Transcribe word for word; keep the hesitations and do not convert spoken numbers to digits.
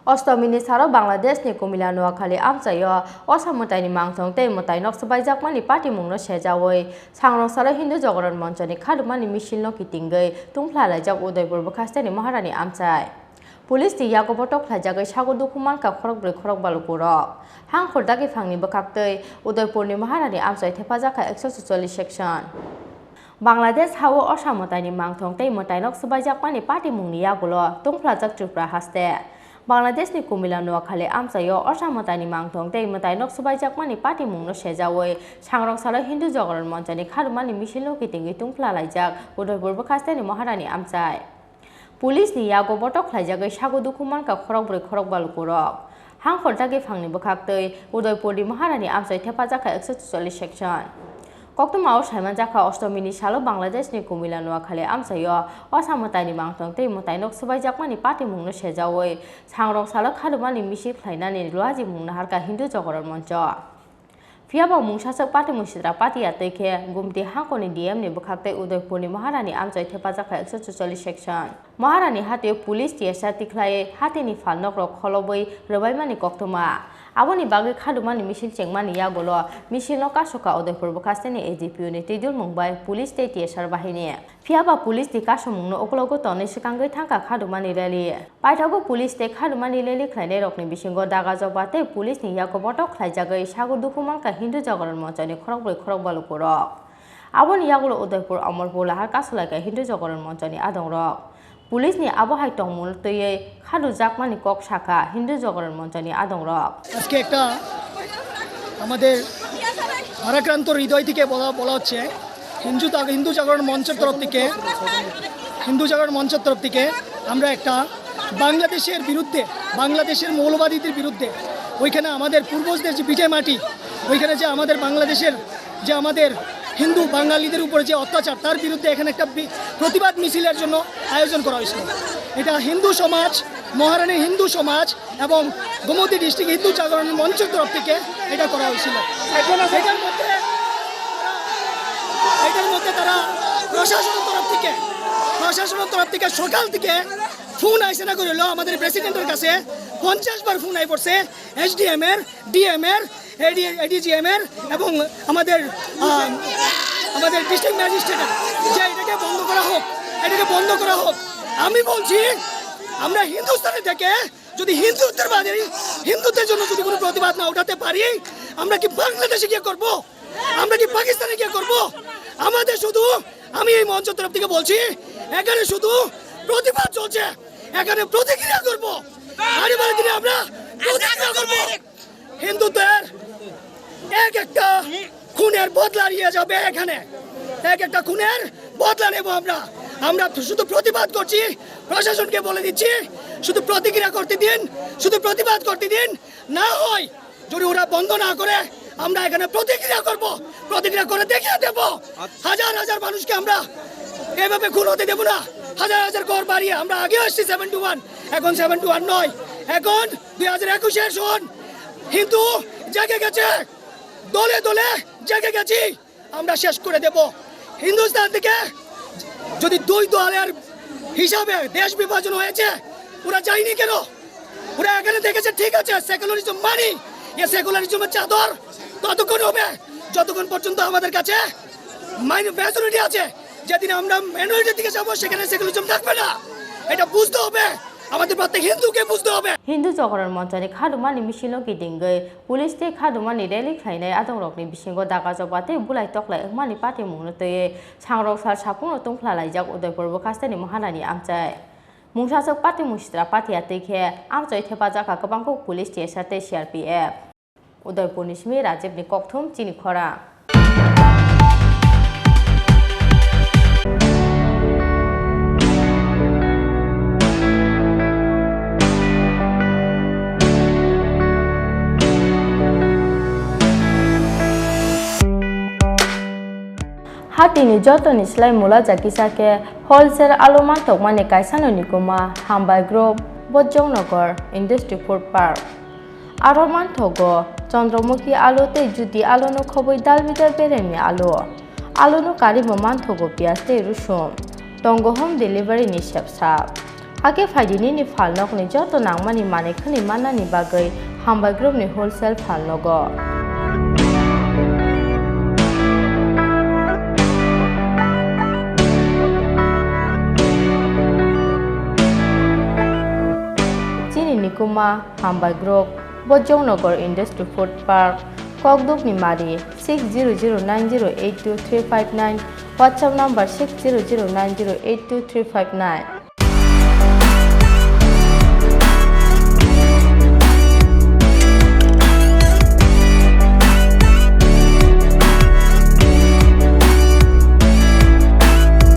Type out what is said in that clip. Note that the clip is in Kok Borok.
Ostomini salo Bangladeshni Kumila Noakhali amchaio Osa mwtaini mangthong tei mwtainok swbaijakmani patimungno sejaui sangrong salo Hindu Jagoron Monchoni khadumani misilno kitingwi tungphla laijak Udaipur bwkhasteni Maharani amchai. Police ni yago botok khlaijagwi sago dukhu mankha khorokbrwi khorokba lukurok. Hangkhor dagi phangni bwkhaktwi Udaipurni Maharani amchai thepajakha ekso sucholish section. Bangladesh hao Osa mwtaini mangthong tei mwtainok swbaijakmani patimungni yagulo tungphlajak Tripura haste. Bangladeshni Kumila Noakhali amchaio Osa mwtaini mangthong tei mwtainok swbaijakmani patimungno sejaui sangrong salo Hindu Jagoron Monchani khadumani misilno kitingwi tungphla laijak Udaipur bwkhasteni Maharani amchai. Police ni yago botok khlaijagwi sago dukhu mankha khorokbrwi khorokba lukurok. Hangkhor dagi phangni bwkhaktwi Udaipurni Maharani amchai thepajakha ekso sucholish section. Koktwmao saimanjakha Ostomini salo Bangladeshni Kumila Noakhali amchaio Osa mwtaini mangthong tei mwtainok swbaijakmani patimungno sejaui sangrong salo khadumani misil khlainani luajimung naharkha Hindu Jagoron Moncho. Phiyaba mungsaswk patimung sitra patiya twi khe Gumti hangkorni D M ni bwkhaktwi Udaipurni Maharani amchai thepajakha ekso sucholish section. Maharani hatio police T S R tikhlaiwi hatini phalnokrok kholobwi rwbaimani koktwma. Aboni bagwi khadumani misil chengmani yagulo misilno kasukha Udaipur bwkhasteni A G P O ni twidulmung bai police tei T S R bahini. Phiyaba police ni kasumungno uklogo tonwi swkangwi thangkha khadumani rally. Paithago police tei khadumani rally khlainairokni bisingo Daga Jokba tei police ni yago botok khlaijagwi sago dukhu mankha Hindu Jagoron Monchani khorokbrwi khorokba lukurok. Aboni yagulo Udaipur, Amarpur, Lahar kasulaikha Hindu Jagoron Monchani adongrok. Police ni abo hai tongmung twiwi khadujakmani kok sakha Hindu Jagoron Monchani adongrok. আজকে একটা আমাদের ভারাক্রান্ত হৃদয় থেকে বলা বলা হচ্ছে, হিন্দু তা- হিন্দু জাগরণ মঞ্চের তরফ থেকে, হিন্দু জাগরণ মঞ্চের তরফ থেকে আমরা একটা বাংলাদেশের বিরুদ্ধে, বাংলাদেশের মৌলবাদীদের বিরুদ্ধে, ওইখানে আমাদের পূর্বজদের যে বিজয় মাটি, ওইখানে যে আমাদের বাংলাদেশের যে আমাদের হিন্দু বাঙালিদের উপরে যে অত্যাচার, তার বিরুদ্ধে এখানে একটা বি- প্রতিবাদ মিছিলের জন্য আয়োজন করা হয়েছিল। এটা হিন্দু সমাজ, মহারানীর হিন্দু সমাজ এবং গোমতী ডিস্ট্রিক্ট হিন্দু জাগরণ মঞ্চের তরফ থেকে এটা করা হয়েছিল। এটার মধ্যে, এটার মধ্যে তারা প্রশাসনের তরফ থেকে, প্রশাসনের তরফ থেকে সকাল থেকে ফোন আইসে না করে হলো আমাদের প্রেসিডেন্টের কাছে পঞ্চাশ বার ফোন আই পড়ছে, এসডিএম এর, ডিএম এর, এডি এডিজিএম এর এবং আমাদের, আহ, আমাদের ডিস্ট্রিক্ট ম্যাজিস্ট্রেটের, যে এটাকে বন্ধ করা হোক, এটাকে বন্ধ করা হোক। আমি বলছি, আমরা হিন্দুস্তানে থেকে যদি হিন্দুত্বের বাদে, হিন্দুত্বের জন্য যদি কোনো প্রতিবাদ না উঠাতে পারি, আমরা কি বাংলাদেশে গিয়ে করব? আমরা কি পাকিস্তানে গিয়ে করব? আমাদের শুধু, আমি এই মঞ্চ তরফ থেকে বলছি, এখানে শুধু প্রতিবাদ চলছে, এখানে প্রতিক্রিয়া করব। আরে বলে দিলে আমরা প্রতিক্রিয়া করব। হিন্দুদের এক একটা খুনের বদলা নিয়ে যাবে এখানে, এক একটা খুনের বদলা নেব আমরা। আমরা শুধু প্রতিবাদ করছি, প্রশাসনকে বলে দিচ্ছি শুধু প্রতিক্রিয়া করতে দিন, শুধু প্রতিবাদ করতে দিন। না হয় যদি ওরা বন্ধ না করে, আমরা এখানে প্রতিক্রিয়া করব, প্রতিক্রিয়া করে দেখিয়ে দেব। হাজার হাজার মানুষকে আমরা এভাবে খুন হতে দেব না। হাজার হাজার ঘর বাড়ি, আমরা আগে আসছি সেভেন টু ওয়ান, এখন সেভেন টু ওয়ান নয়, এখন দুই হাজার একুশে শোন, হিন্দু জেগে গেছে, দলে দলে জেগে গেছি, আমরা শেষ করে দেব। হিন্দুস্তান থেকে যদি দুই দলের হিসাবে দেশ বিভাজন হয়েছে, ওরা যায়নি কেন? ওরা এখানে দেখেছে, ঠিক আছে, সেকুলারিজম মানি, এ সেকুলারিজমের চাদর ততক্ষণ হবে যতক্ষণ পর্যন্ত আমাদের কাছে মাইন-, মেজরিটি আছে। যেদিন আমরা মাইনরিটির দিকে যাবো, সেখানে সেকুলারিজম থাকবে না। এটা বুঝতে হবে, আমাদের প্রত্যেক হিন্দুকে বুঝতে হবে। Hindu Jagoron Monchani khadumani misilno kitingwi police tei khadumani rally khlainai adongrokni bisingo daga jokba tei bulai toklai wngmani patimungno twiwi sangrok sal saphangno tungphla laijak Udaipur bwkhasteni Maharani amchai. Mungsaswk patimung sitra patiya twi khe amchai thepajak kha kwbangkuk police, T S R tei C R P F. Udaipurni simi Rajibni kokthum chini khorang. Hatini jotoni slai mula ja kisa khe wholesale alu mantokmani kaisano ni kuma Hambai Group, Bojongnagar Industry Food Park. Aro manthogo Chandramukhi alu tei Jyoti aluno khobwi dalbidal beremni alu. Aluno karwi bo manthogo piyaj tei rusum. Tongo home delivery ni sepsa. Hakhe phaidi nini phalnokni joto nangmani manwi khwnwi mannani bagwi Hambai Group ni wholesale phalnogo. Chini nikuma Hambai Group, bo Jongnagar Industry Food Park, Kokdukni Mari, six zero zero nine zero eight two three five nine, WhatsApp number six zero zero nine zero eight two three five nine.